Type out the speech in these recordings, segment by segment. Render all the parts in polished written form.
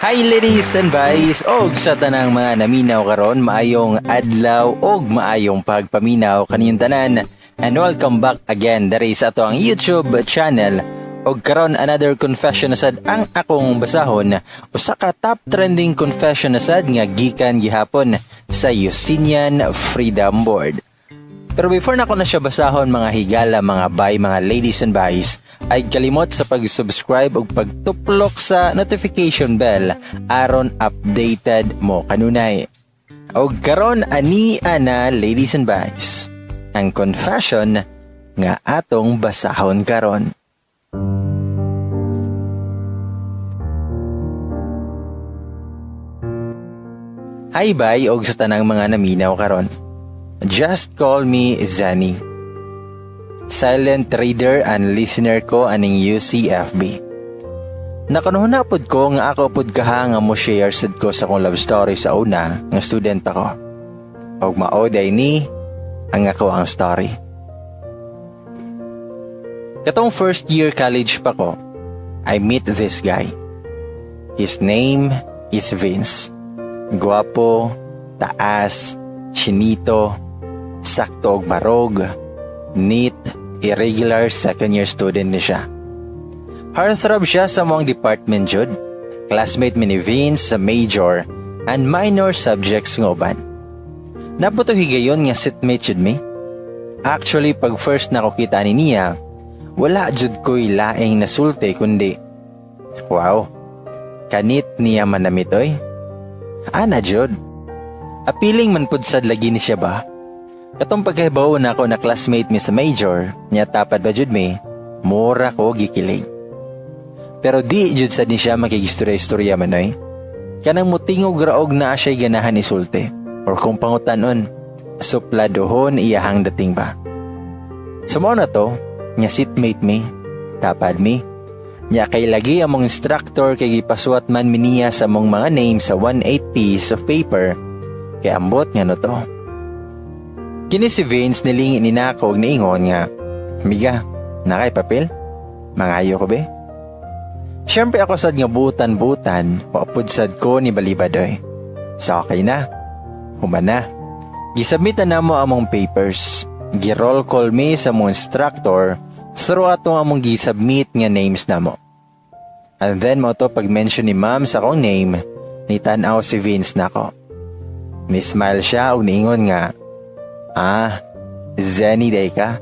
Hi, ladies and guys, og sa tanang mga naminaw karon, maayong adlaw og maayong pagpaminaw kaninyong tanan and welcome back again diri sa ato ang YouTube channel. Og karon, another confession na sad ang akong basahon, usa ka top trending confession na sad nga gikan gihapon sa Usinian Freedom Board. Pero before na ko na siya basahon, mga higala, mga bay, mga ladies and guys, ay kalimot sa pag-subscribe ug pagtuplok sa notification bell aron updated mo kanunay. Og karon, ani ana, ladies and guys, ang confession nga atong basahon karon. Hi bay og sa tanang mga naminaw karon. Just call me Zani. Silent reader and listener ko aning UCFB. Nakanuhuna pod ko nga ako pod kaha nga mo share sad ko sa akong love story sa una nga student pa ko. Og mao day ni ang ako ang story. Katong first year college pa ko, I meet this guy. His name is Vince. Guwapo, taas, chinito, sakto og barog, neat, irregular second year student ni siya. Heartthrob siya sa among department jud. Classmate mi ni Vince sa major and minor subjects nga uban. Naputo higayon nga seatmate jud mi. Actually, pag first na ko kita ni niya, wala jud ko'y laing nasulti kundi, "Wow, kanit niya manamit oy." Ana jud. Appealing man pud sad lagi ni siya ba? Katong pagkahibaw na ako na classmate mi sa major, niya tapad ba jud mi, mura ko gikilig. Pero di jud sad ni siya makigistorya-istorya manoy. Kanang mutingog raog na siya'y ganahan isulti. Or kung pangutanon, supladohon iyahang dating ba. So mao na to, nga seatmate mi, tapad mi. Nya kay lagi among instructor kay gipasuwat man mi niya sa among mga name sa 1/8 piece of paper, kay ambot nga no to. Kini si Vince, nilingi ni nako og niingon nga, "Miga, nakay papel? Mangayo ko be." Siyempre ako sad nga butan-butan, wapud sad ko ni balibadoy. Sa okay na. Human na. Gisubmit na namo among papers. Gi-roll call mi sa among instructor through atong among gisubmit nga names namo. And then mo to pag-mention ni ma'am sa akong name, ni tan-aw si Vince nako. Ni smile siya ug niingon nga, "Ah, Zenny day ka.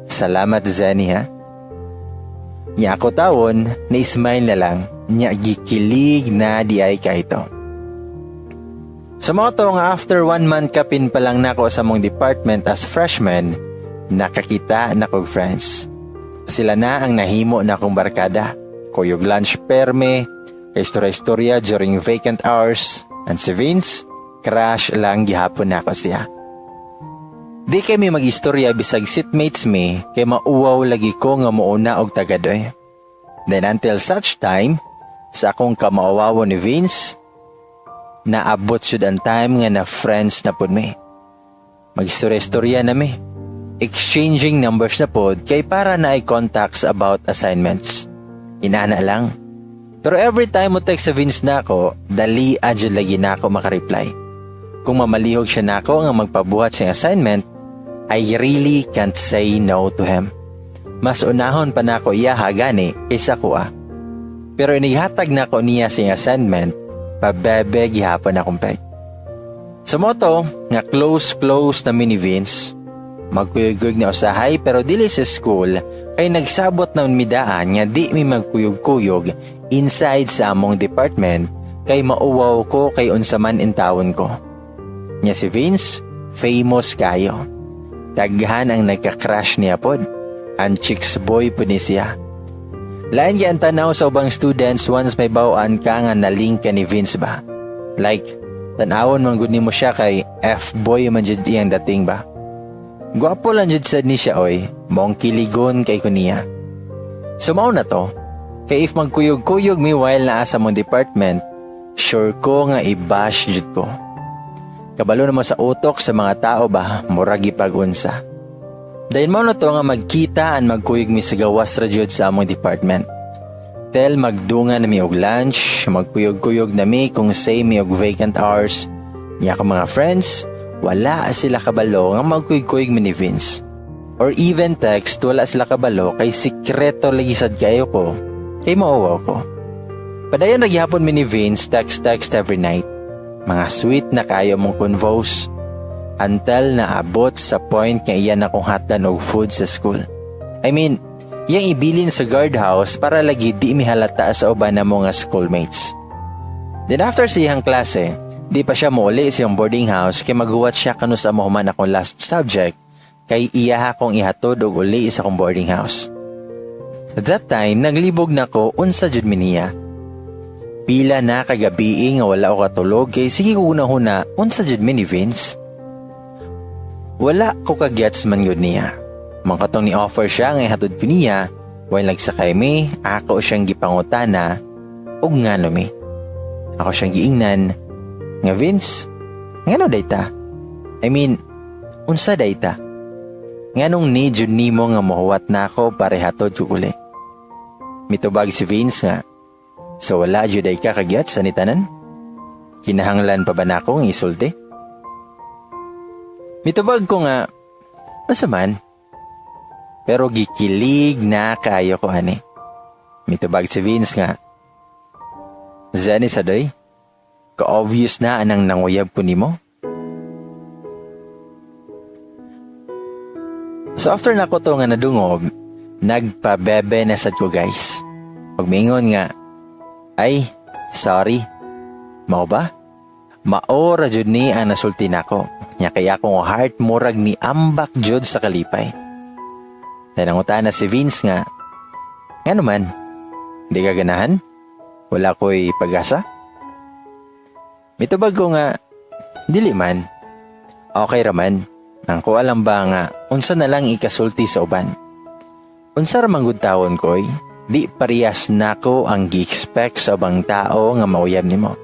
Salamat, Zenny, ha." Nya ako tawon, ni smile na lang, nya gikilig na di ay ka ito. Sa mga to nga after one month kapin pa lang nako sa mong department as freshman, nakakita na kog friends. Sila na ang nahimo na akong barkada. Kuyog lunch perme, kay istorya-istorya during vacant hours, and si Vince, crush lang gihapon nako siya. Di kami mag-istorya bisag seatmates mi kay mauwaw lagi ko nga muuna og tagadoy. Then until such time, sa akong kamauwawo ni Vince, naabot jud ang time nga na friends na pud mi. Mag-istorya-istorya na mi. Exchanging numbers na pod kay para na ay contacts about assignments. Inana lang. Pero every time mo text sa Vince nako, dali adyo lagi nako makareply. Kung mamalihog siya nako nga magpabuhat siyang assignment, I really can't say no to him. Mas unahon pa nako iya gani kaysa kuha. Pero inighatag nako niya siyang assignment, pabebe gihapon akong peg. Sa moto, nga close close na mi ni Vince, magkuyog na usahay pero dili sa school kay nagsabot na midaan nga di mi magkuyog-kuyog inside sa among department kay mauwaw ko kay unsa man intawon ko. Nya si Vince, famous kayo. Daghan ang nagka-crush niya pod. Ang chicks boy pod ni siya. Lain ang tanaw sa ubang students once may bawaan ka nga nalink ka ni Vince ba. Like, tanawon man gud nimo siya kay F-boy man jud iyang dating ba. Gwapo lang jud sad ni siya oy, mong kiligon kay ko niya. So mao na to, kay if magkuyog-kuyog mi while naa sa mong department, sure ko nga i-bash jud ko. Kabalo na mo sa utok sa mga tao ba, murag ipag-unsa. Dahil mao na to nga magkita an magkuyog mi sa gawas ra jud sa among department. Until magdungan na mi og lunch, magkuyog-kuyog na mi kung say mi og vacant hours. Niya akong mga friends, wala sila kabalo nga magkuyog-kuyog mi ni Vince. Or even text, wala sila kabalo kay sikreto lagi sad kayo ko, kay mauwaw ko. Padayon ra gihapon mi ni Vince, text-text every night. Mga sweet na kayo mong convos. Until naabot sa point nga iyan akong hatdan og food sa school. I mean, iyang ibilin sa guardhouse para lagi di mihalata sa uban na mga schoolmates. Then after sa iyang klase, di pa siya muuli sa iyang boarding house kay maguwat siya kanus-a mahuman akong last subject kay iya akong ihatod og uli sa akong boarding house. That time, naglibog na ko unsa jud mi niya. Pila na kagabi nga wala ko katulog kay sige ko huna unsa jud mi ni Vince. Wala ko kagets man gud niya. Mangkatong ni offer siya nga ihatod ko niya, while nagsakay mi, ako siyang gipangutana og ngano mi. Ako siyang giingnan nga, "Vince, ngano day ta? I mean, unsa day ta? Nganong need jud nimo nga mohuwat nako para ihatod ko uli?" Mitubag si Vince nga, "So wala jud ay ka kagets sa nitanan? Kinahanglan pa ba nako ang isulti?" Mitubag ko nga, "Asa man?" Pero gikilig na kayo ko ani. Mitubag si Vince nga, "Zenny sadoy, ka-obvious na anang nanguyab ko nimo." So after na ko to nga nadungog, nagpabebe na sad ko, guys. Pag mingon nga, "Ay, sorry." Mao ba? Mao ra jud ni ang nasulti nako. Nya kaya akong heart murag ni ambak jud sa kalipay. Nanangutan na si Vince nga, "Nga naman, di ka ganahan? Wala ko'y pag-asa?" Mitubag ko nga, "Dili man. Okay raman. Ang ko alam ba nga, unsa na lang ikasulti sa uban. Unsa ra man gud tawon koy, di parehas nako ang gi-expect sa ubang tao nga mauyab nimo."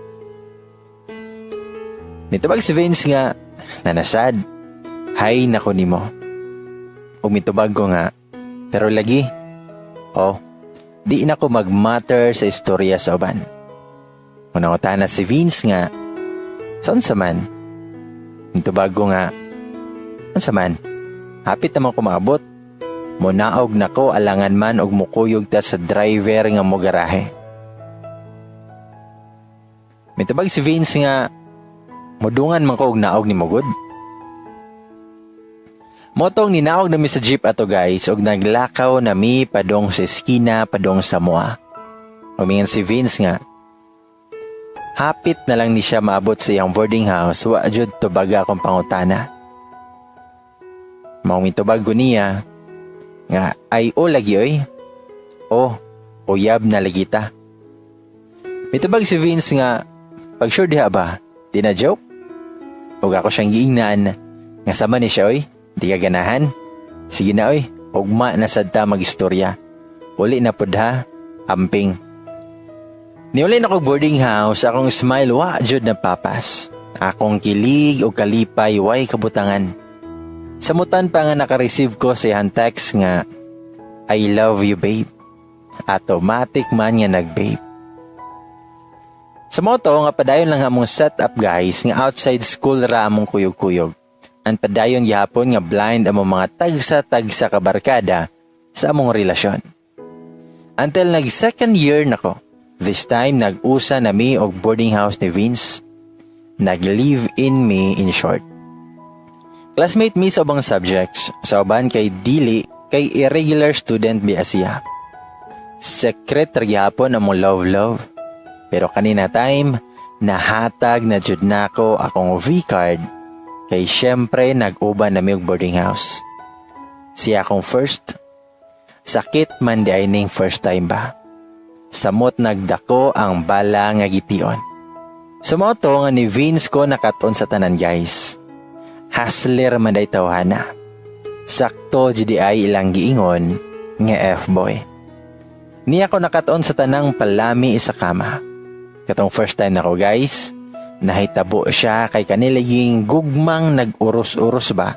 Mitubag si Vince nga, "Nanasad, hay nako nimo." Ug mitubag ko nga, "Pero lagi, oh, di na ko mag-matter sa istorya sa uban." Unang na si Vince nga, "Saan sa man?" Mitubag ko nga, "Unsa man, hapit naman ko maabot. Munaog nako alangan man og mukuyog ta sa driver nga mo garahe." Mitubag si Vince nga, "Mudungan man ko og naog ni Mugod." Motong ninaog na mi sa jeep ato, guys, og naglakaw na mi padong sa eskina padong sa Moa. Umingan si Vince nga, hapit na lang ni siya maabot sa iyang boarding house, wa jud tubaga akong pangutana. Maong mitubag ko niya nga, "Ay o lagi oy. O, uyab na lagi ta." Mitubag si Vince nga, "Pag sure diha ba, di na joke?" Ug ako siyang giingnan nga, "Sama ni siya oy, di ka ganahan? Sige na oy, ugma na sad ta magistorya. Uli na pud ha, amping." Niuli na kog boarding house, akong smile wa jud na papas. Akong kilig o kalipay way kabutangan. Samutan pa nga naka-receive ko sa iyang text nga, "I love you, babe." Automatic man nga nag-babe. Sa moto nga padayon lang among setup, guys, nga outside school ra among kuyog-kuyog. Ang padayon gihapon nga blind among mga tagsa-tagsa kabarkada sa among relasyon. Until nag second year nako. This time nag-usa na mi og boarding house ni Vince. Nag-live in me, in short. Classmate mi sa ubang subjects, sa uban kay dili kay irregular student biya siya. Secret ra gihapon among love love. Pero kanina time, nahatag na jud nako akong V-card kay syempre nag-uban na mi og boarding house. Siya akong first. Sakit man di ay ning first time ba. Samot nagdako ang bala nga gition. Sa mao to nga ni Vince ko nakaton sa tanan, guys. Hustler man day tawhana. Sakto GDI ilang giingon nga F-boy. Niya ko nakatuon sa tanang palami sa kama. Katong first time nako, guys, nahitabo siya kay kaniliging gugmang nag-uros-uros ba.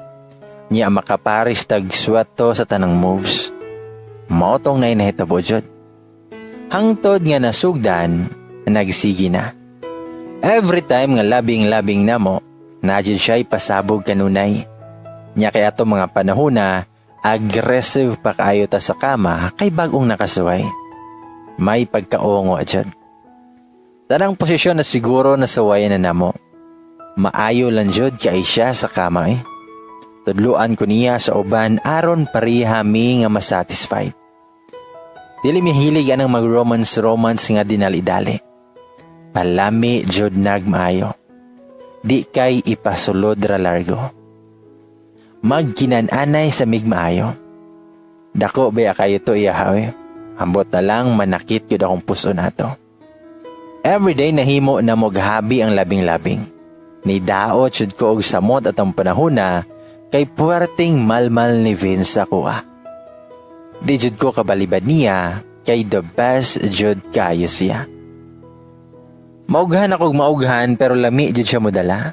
Niya makaparis tag sweto sa tanang moves. Mao tong nay nahitabo jud. Hangtod nga nasugdan, nagsigi na. Every time nga labing-labing namo, naa jud siya pasabog kanunay. Nya kay ato mga panahon na aggressive pa kaayo ta sa kama kay bagong nakasuway. May pagkaongo jud. Tanang posisyon na siguro nasuwayan na namo. Maayo lang jud kay siya sa kama eh. Tudluan ko niya sa uban aron pareha mi nga masatisfied. Dili mi hilig anang mag-romance-romance nga dinali-dali. Palami jud nagmaayo. Di kay ipasulod ra largo. Magkinananay sa migmaayo. Dako baya kayo to iyahaw eh. Ambot na lang manakit gyud akong puso nato. Everyday nahimo na moghabi ang labing-labing. Ni daot jud ko og samot atong panahon na kay puwerteng malmal ni Vince ako ah. Di jud ko kabalibad niya kay the best jud kayo siya. Maughan akong maughan pero lami jud siya modala.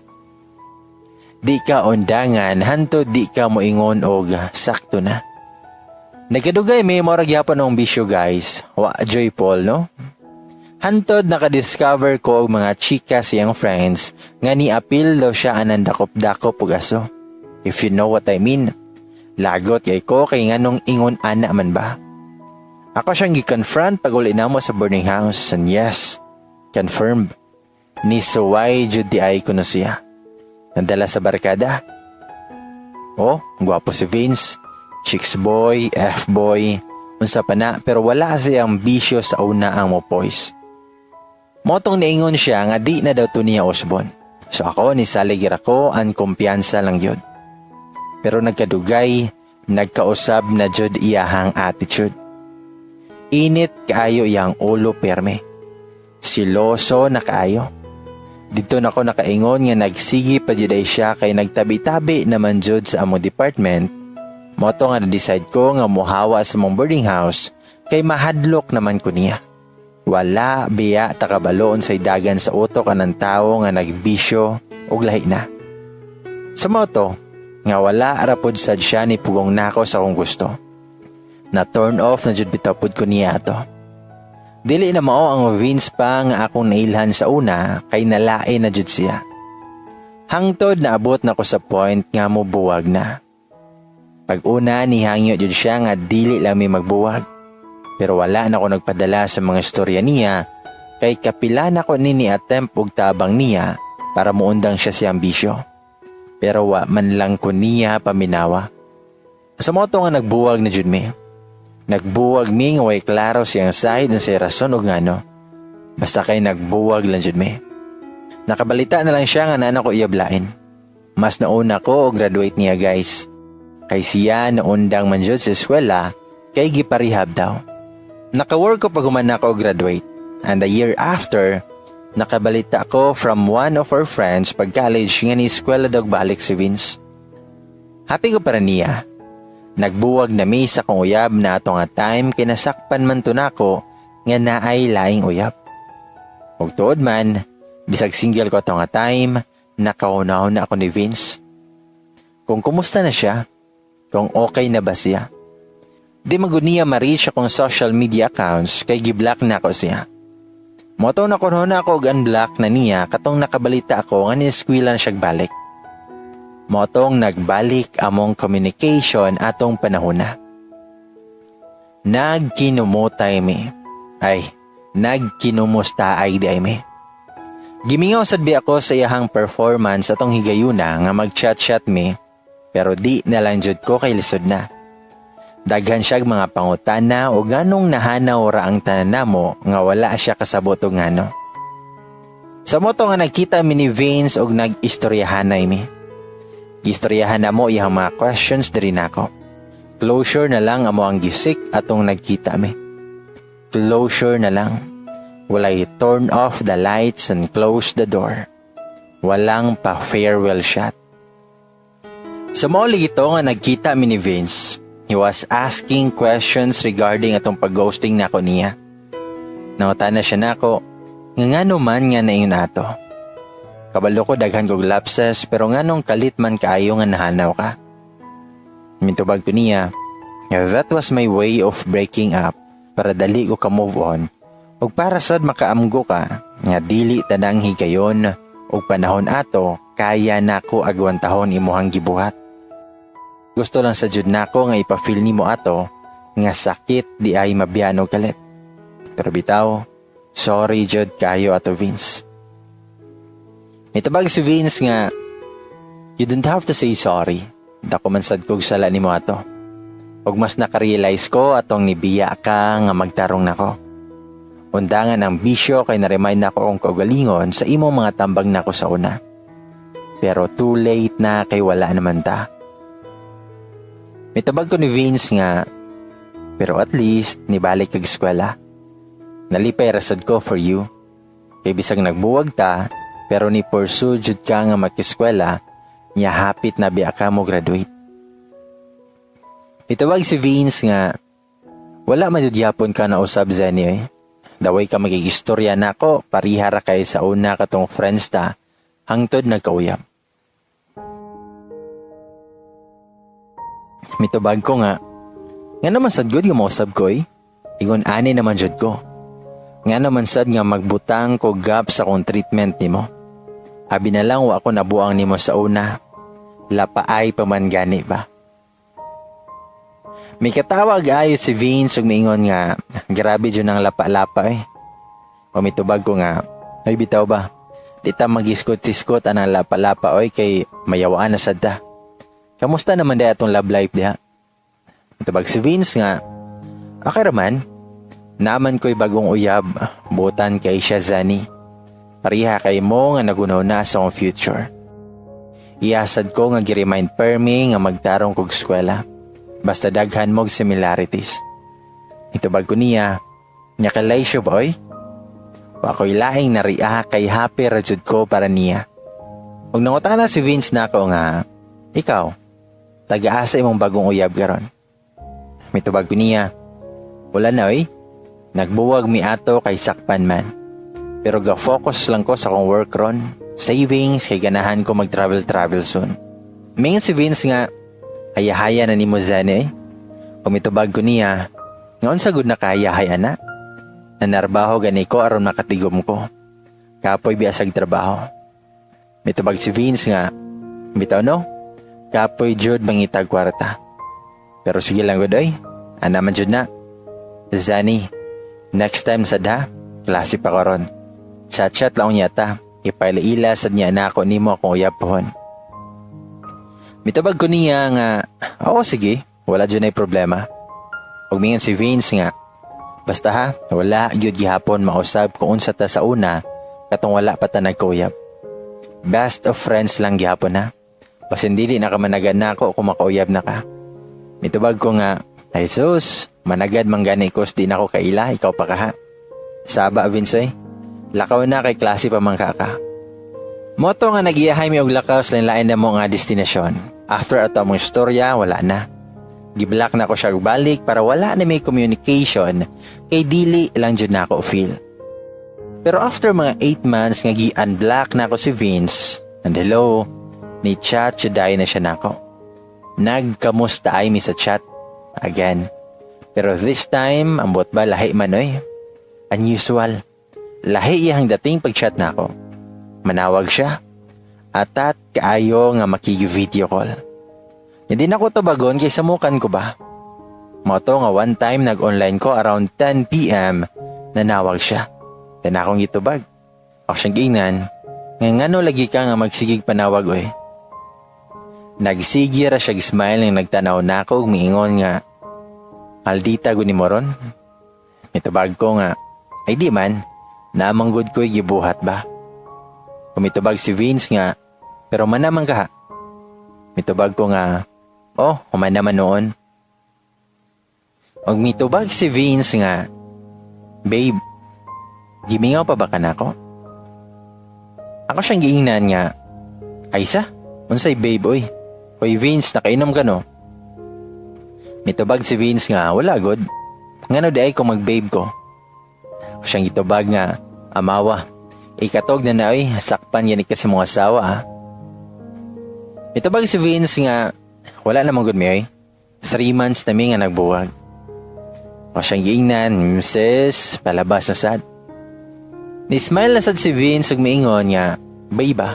Di ka undangan hantod di ka moingon og sakto na. Nagkadugay may mora gyapon ang bisyo, guys. Wa joy Paul, no? Hantod nakadiscover ko og mga chika siyang friends nga ni apil daw siya anang dakop-dakop og aso. If you know what I mean. Lagot kay ko kay nganong ingon ana man ba. Ako siyang gi-confront pag uli namo sa boarding house and yes, confirmed. Ni suway jud di ay kuno siya. Nandala sa barkada. Oh, gwapo si Vince. Chicks boy, F-boy, unsa pa na pero wala siyang bisyo sa una ang mo poise. Motong niingon siya nga di na daw to niya usbon. So ako ni salig ra ko ang kumpiyansa lang yun. Pero nagkadugay, nagkausab na jud iyahang attitude. Init kaayo iyang ulo perme. Siloso na kaayo. Dito na ko nakaingon nga nagsigi pa jud ay siya kay nagtabi-tabi naman jud sa among department. Moto nga na-decide ko nga muhawa sa among boarding house kay mahadlok naman ko niya. Wala biya takabaloon sa dagan sa utok anang tawo nga nagbisyo og lahi na. Sa moto, nga wala rapod sad siya ni pugong nako sa akong gusto. Na turn off na jud bitaw pud ko niya ato. Dili na mao ang Vince pa nga akong nailhan sa una kay nalain na jud siya. Hangtod naabot na ko sa point nga mo buwag na. Pag una nihangyo jud siya nga dili lang mi magbuwag. Pero wala na ko nagpadala sa mga istorya niya kay kapila na ko ni attempt og tabang niya para muundang siya siyang bisyo. Pero wa man lang ko niya paminawa. Sa moto nga nagbuwag na jud mi. Nagbuwag mi nga way klaro siyang side sa rason og ngano. Basta kay nagbuwag lang jud mi. Nakabalita na lang siya nga naa ko iyablain. Mas nauna ko og graduate niya, guys. Kay siya naundang man jud sa eskwela kay giparehab daw. Naka-work ko pag human ako graduate. And the year after, nakabalita ko from one of our friends pag college nga ni eskwela daw balik si Vince. Happy ko para niya. Nagbuwag na mi sa kong uyab na ato nga time kinasakpan man to nako nga naay laing uyab. Ug tuod man, bisag single ko ato nga time, nakaunahon na ako ni Vince. Kung kumusta na siya, kung okay na ba siya. Di magud niya ma-reach akong social media accounts kay giblock na ako siya. Moto na kuno na ako og unblock na niya katong nakabalita ako nga ni-eskwela na siya balik. Motong nagbalik among communication atong panahon na. Nagkinumutay mi. Ay, nagkinumusta ay di ay mi. Gimingaw sad bi ako sa iyahang performance atong higayuna nga mag-chat-chat mi pero di na lang jud ko kay lisod na. Daghan siya mga pangutana o ganong nahanaw ra ang tanan namo nga wala siya kasabot og ngano. Sa moto nga nagkita mi ni Vince og nag-istoryahanay mi. Istoryahan na mo iyang mga questions diri nako. Closure na lang amo ang gi-seek atong nagkita mi. Closure na lang. Walay turn off the lights and close the door. Walang pa farewell shot. Sa mao ito nga nagkita mi ni Vince, he was asking questions regarding atong pag-ghosting nako niya. Nangutana siya nako, nga ngano man nga naingon ato. Kabalo ko daghan kog lapses pero nganong kalit man kaayo nga nahanaw ka. Mintubag ko niya, that was my way of breaking up para dali ko ka move on. Ug para sad makaamgo ka nga dili tanang higayon ug panahon ato kaya nako agwantahon imuhang gibuhat. Gusto lang sa jud nako nga ipa-feel nimo ato nga sakit di ay mabiyano kalit. Pero bitaw, sorry jud kayo ato, Vince. Mitubag si Vince nga, "You don't have to say sorry. Dako man sad kog sala nimo ato. Ug mas nakarealize ko atong nibiya ka nga magtarong nako. Undangan ang bisyo kay na-remind nako akong kaugalingon sa imong mga tambag nako sa una. Pero too late na kay wala naman ta." Mitubag ko ni Vince nga, "Pero at least nibalik kag eskwela. Nalipay rasad ko for you. Kay bisag nagbuwag ta, pero ni pursue jud ka nga makiskwela, niya hapit na biya ka mo graduate." Mitubag si Vince nga, "Wala man jud gyapon ka na usab, Zenny, eh. Daway ka magigistorya nako, parihara kay sa una katong friends ta, hangtod nagkauyab." Mitubag ko nga, "Nga naman sad gud nga mausab ko eh. Ingon ani naman jud ko. Nga naman sad nga magbutang ko gap sa kong treatment nimo. Abi na lang wa ako nabuang nimo sa una. Lapaay pa man gani ba." May katawag ayo si Vince ug miingon nga grabe jud ang lapa-lapa eh. Pamitubag ko nga, "Ay bitaw ba, di ta magiskot-iskot anang lapa-lapa oy kay mayawaan na sad ta. Kamusta naman di atong love life diha?" Mitubag si Vince nga, "Okay raman, naman ko'y bagong uyab, butan kay siya, Zani. Pareha kay mo nga nagunaw na sa akong future. Iyasad ko nga gi-remind permi nga magtarong kog eskwela. Basta daghan mog similarities." Itubag ko niya, "Nya kalay siya boy? Wa ko'y laing nariya kay happy ra jud ko para niya." Ug nangutana si Vince nako nga, "Ikaw, taga-asa imong bagong uyab karon?" Mitubag ko niya, "Wala na oy. Nagbuwag mi ato kay sakpan man. Pero ga-focus lang ko sa akong work ron. Savings kay ganahan ko mag-travel-travel soon." Mingon si Vince nga, "Hayahaya na nimo, Zane eh." Umitubag ko niya, "Ngaon sa gud na kahayahaya na? Nanarbaho gani ko aron makatigom ko. Kapoy biasag trabaho." Mitubag si Vince nga, "Bitaw no, kapoy jud mangitag kwarta. Pero sige lang gud oy, ana man jud na. Zani, next time sad ha, klase pa karon. Chat-chat lang yata, ipaila-ila sad niya na ako nimo akong uyab pohon." Mitubag ko niya nga, "Oo sige, wala dyan ay problema." Ug mingon si Vince nga, "Basta ha, wala gyud gihapon mausab kung unsa ta sa una katong wala pa ta nagkauyab. Best of friends lang gihapon ha. Basin dili na ka managad na ako kung makauyab na ka." Mitubag ko nga, "Ay sus, managad man gani ko di na ko kaila, ikaw pa ka ha. Saba Vince eh, lakaw na kay klase pa man ka ka." Moto nga nagiyahay mi og lakaw sa lain na mo nga destinasyon. After ato among istorya, wala na. Giblock na ko siya balik para wala na may communication kay dili lang jud na ako feel. Pero after mga 8 months nga gi-unblock na ako si Vince, and hello, ni chat siya dahil na siya nako. Nagkamusta ay mi sa chat again. Pero this time, ambot ba lahi man oy. Unusual. Lahi iyang dating pag-chat nako. Manawag siya. Atat kaayo nga makig-video call. Hindi na ko tubagon kay samukan ko ba. Moto nga one time nag-online ko around 10 p.m. nanawag siya. Then akong gitubag. Ako siyang giingnan, nga ngano lagi ka nga magsigig panawag oy. Nagsigi ra siya smile nga nagtanaw na ako ug miingon nga, "Maldita gud ni moron." Mitubag ko nga, "Ay di man, namang gud ko'y gibuhat ba." Kumitubag si Vince nga, "Pero manaman ka ha." Mitubag ko nga, "Oh, human naman noon." Og mitubag si Vince nga, "Babe, gimingaw pa ba ka nako?" Ako siyang giingnan nga, "Ay sa, unsay babe oy? Hoy Vince, nakainom ka no?" Mitubag si Vince nga, "Wala god. Ngano di ay kung mag-babe ko?" Ako siyang gitubag nga, "Amawa, ikatog na na oy, sakpan yan ka sa mga asawa ah." Mitubag si Vince nga, "Wala namang good mi oy. 3 months na mi nga nagbuwag." Ako siyang giingnan, "Sis, palabas na sad." Ni-smile na sad si Vince ug miingon nga, "Babe ba,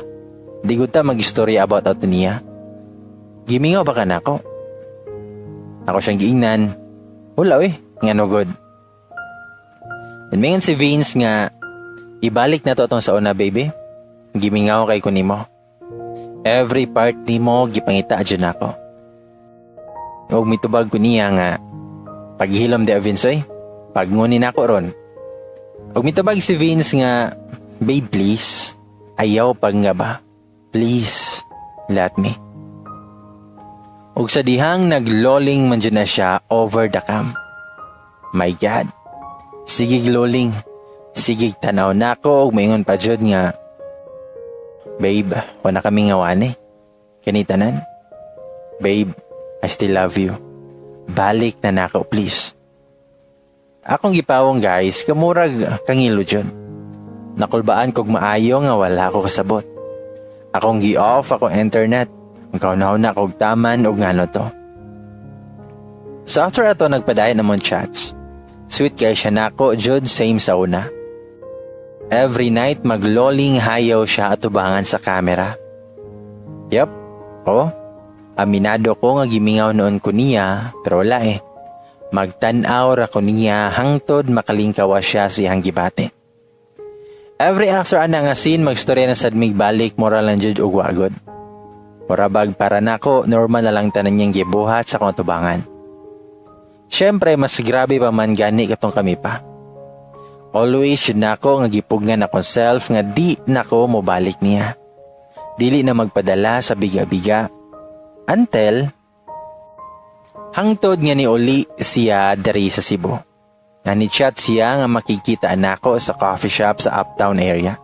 di gud ta mag-istorya about ato niya. Gimingaw ba ka nako?" Ako siyang giingnan, "Wala eh, ngano gud?" Then mingon si Vince nga, "Ibalik na to atong sa una, baby. Gimingaw kay ko nimo. Every part nimo gipangita dyan ako." Ug mitubag ko niya nga, "Paghilom di, Vince oy, pagnguni nako ron." Ug mitubag si Vince nga, "Babe, please, ayaw pag nga ba. Please, let me." Ug sa dihang nagloling man dyan na siya over the cam. My God, sigig loling, sigig tanaw nako ug maingon pa jud nga, "Babe, wala kami ngawan eh. Kanitanan. Babe, I still love you. Balik na nako, please." Akong gipawong, guys, kamurag kangilo jud. Nakulbaan kog maayo nga wala ko kasabot. Akong gi-off akong internet. Ang kauna-una kog taman og ngano to. So after ato, nagpadayon namon chats. Sweet kay siya nako jud, same sa una. Every night magloling hayaw siya atubangan sa camera. Yup, oh, aminado ko nga gimingaw noon ko niya, pero wala eh. Magtan-aw ra ko niya hangtod makalingkawa siya sa iyang gibati. Every after ana nga scene, magstorya na sad mig balik, mura lang jud og wagod. Mura bag para nako normal na lang tanan niyang gibuhat sa akong atubangan. Syempre, mas grabe pa man gani katong kami pa. Always yun nako nga gipugngan akong self nga di nako mobalik niya. Dili na magpadala sa biga-biga. Until hangtod nga ni uli siya diri sa Cebu. Nga ni-chat siya nga makikita nako sa coffee shop sa uptown area.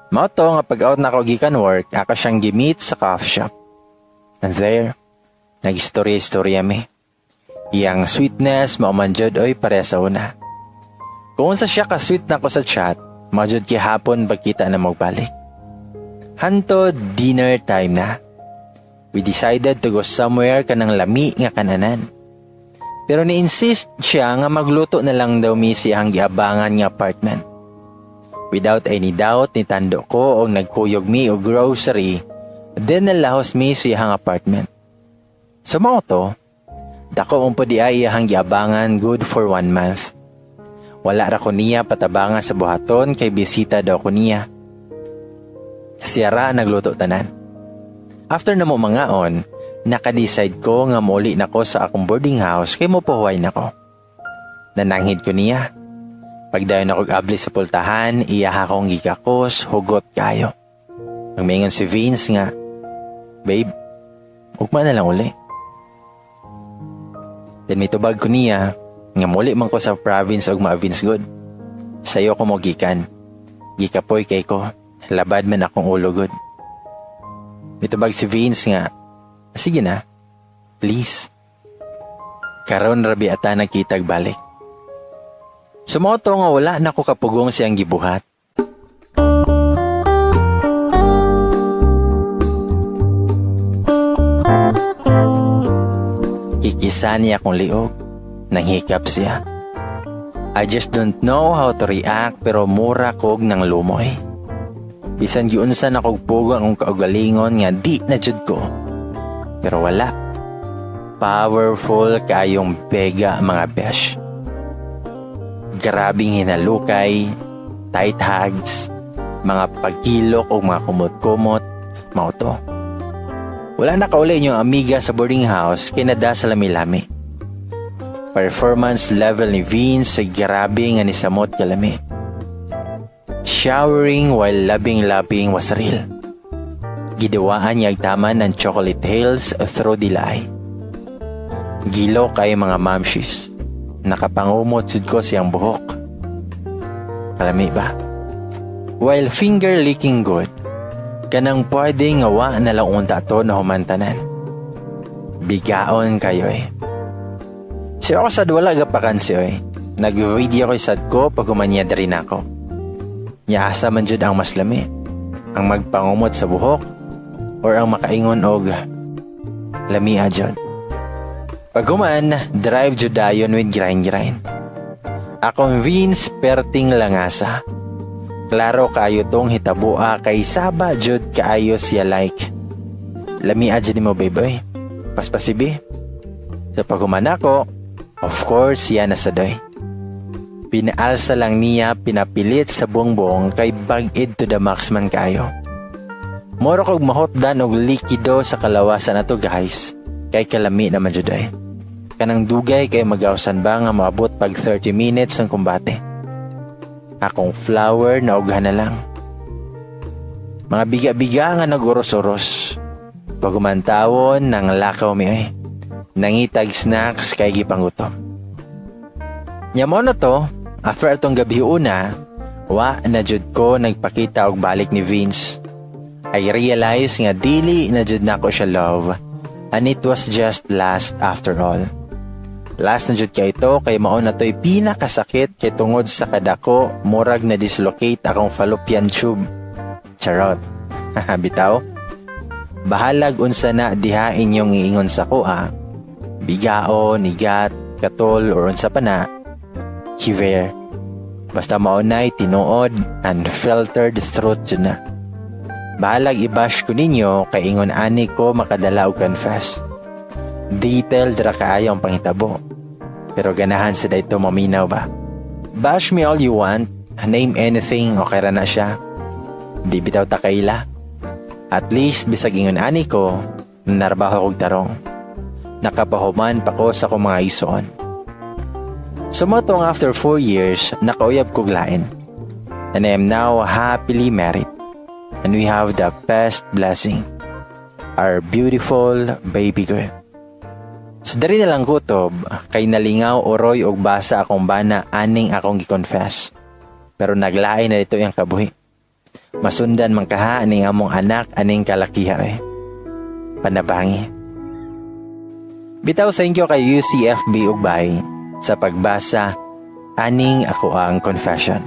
Mao to nga pag out nako gikan work, ako siyang gi-meet sa coffee shop. And there, nag-istorya-istorya mi. Iyang sweetness mao man jud oy, pare sa una. Kung unsa siya ka sweet nako sa chat, mao jud gihapon pagkita na magbalik. Hantod dinner time na. We decided to go somewhere kanang lami nga kananan. Pero ni-insist siya nga magluto na lang daw mi sa iyang giabangan nga apartment. Without any doubt, nitando ko og nagkuyog mi og grocery, then nalahos mi sa iyang apartment. So mao to, dako man pud diay iyang giabangan, good for one month. Wala ra ko niya patabangan sa buhaton kay bisita daw ko niya. Siya ra nagluto tanan. After na mo mangaon, naka-decide ko nga muli na ko sa akong boarding house kay mo puhuay na ko. Nananghid ko niya. Pagdayon ako abli sa pultahan, iya akong gikakos, hugot kayo. Ang mingon si Vince nga, "Babe, ugma na lang uli." Then mitubag ko niya, nga muli man ko sa province og ma-Vince gud. Sayo ko mo gikan. Gikapoy kay ko, labad man akong ulo gud. Mitubag si Vince nga, "Sige na, please." Karon rabi ata nagkitag balik. So mao to nga wala na ko kapugong siyang gibuhat. Kikisa niya akong liog, nanghikap siya. I just don't know how to react, pero mura kog ng lumoy. Bisan giunsa na kog pugo akong kaugalingon nga di na jud ko. Pero wala. Powerful kayong bega, mga besh. Grabing hinalukay, tight hugs, mga pagkilok o mga kumot-kumot, mao to. Wala na kauli inyong amiga sa boarding house kinada sa lami-lami. Performance level ni Vince sa grabe nga ni samot kalami. Showering while loving-loving was real. Giduwaan niya taman ng chocolate hills through dilay. Gilo kay mga mamshis. Nakapangumot sud ko siyang buhok. Kalami ba? While finger licking good, kanang pwede nga wa na lang unta to na humantanan. Bigaon kayo eh. Si ako sad wala gapakan siya eh. Nag-video ko sad ko pag humanya diri nako. Nya asa man jud ang mas lami? Ang magpangumot sa buhok or ang makaingon og lamia jud? Pag human, drive jud dayon with grind grind. Akong Vince perting langasa. Klaro kaayo tong hitabua kay saba jud kaayo siya like. Lamia jud nimo, babe, oy. Paspasibi. Sa paghuman ako, of course, siya na sadoy. Pinaalsa lang niya pinapilit sa bongbong kay bag-id to the max man kayo. Moro kog mahotdan og likido sa kalawasan na to, guys, kay kalami naman jud ay. Kanang dugay kay magawsan ba nga moabot pag 30 minutes ang kumbate. Akong flower na ughan na lang. Mga biga-biga nga nag-uros-uros. Pagumantawon ng lakaw mi ay. Nangitag snacks kay gipanggutom. Nya mo na to, after atong gabi una, wa na jud ko nagpakita og balik ni Vince. I realize nga dili na jud nako siya love and it was just lust after all. Lust na jud kay ito kay mao na to'y pinakasakit kay tungod sa kadako murag na dislocate akong fallopian tube. Charot. Haha, bitaw. Bahalag unsa na diha inyong iingon sa kuha. Bigaon, igat, katol, or unsa pa na. Kiver. Basta mao na'y tinuod, unfiltered truth jud na. Bahalag i-bash ko ninyo kay ingon ani ko makadala og confess. Detailed ra kaayo ang panghitabo. Pero ganahan sa dayto maminaw ba? Bash me all you want, name anything, okay ra na siya. Di bitaw ta kaila. At least bisag ingon ani ko, narbaho kog tarong. Nakapahuman pa ko sa akong mga isuon. Sumotong after 4 years, nakauyab kog lain. And I am now happily married. And we have the best blessing, our beautiful baby girl. So diri na lang kutob, kay nalingaw oroy og basa akong bana aning akong gi-confess. Pero naglain na dito yung kabuhi. Masundan man kaha aning among anak aning kalakiha eh. Panabangi. Bitaw, thank you kay UCFB ug bye sa pagbasa aning ako ang confession.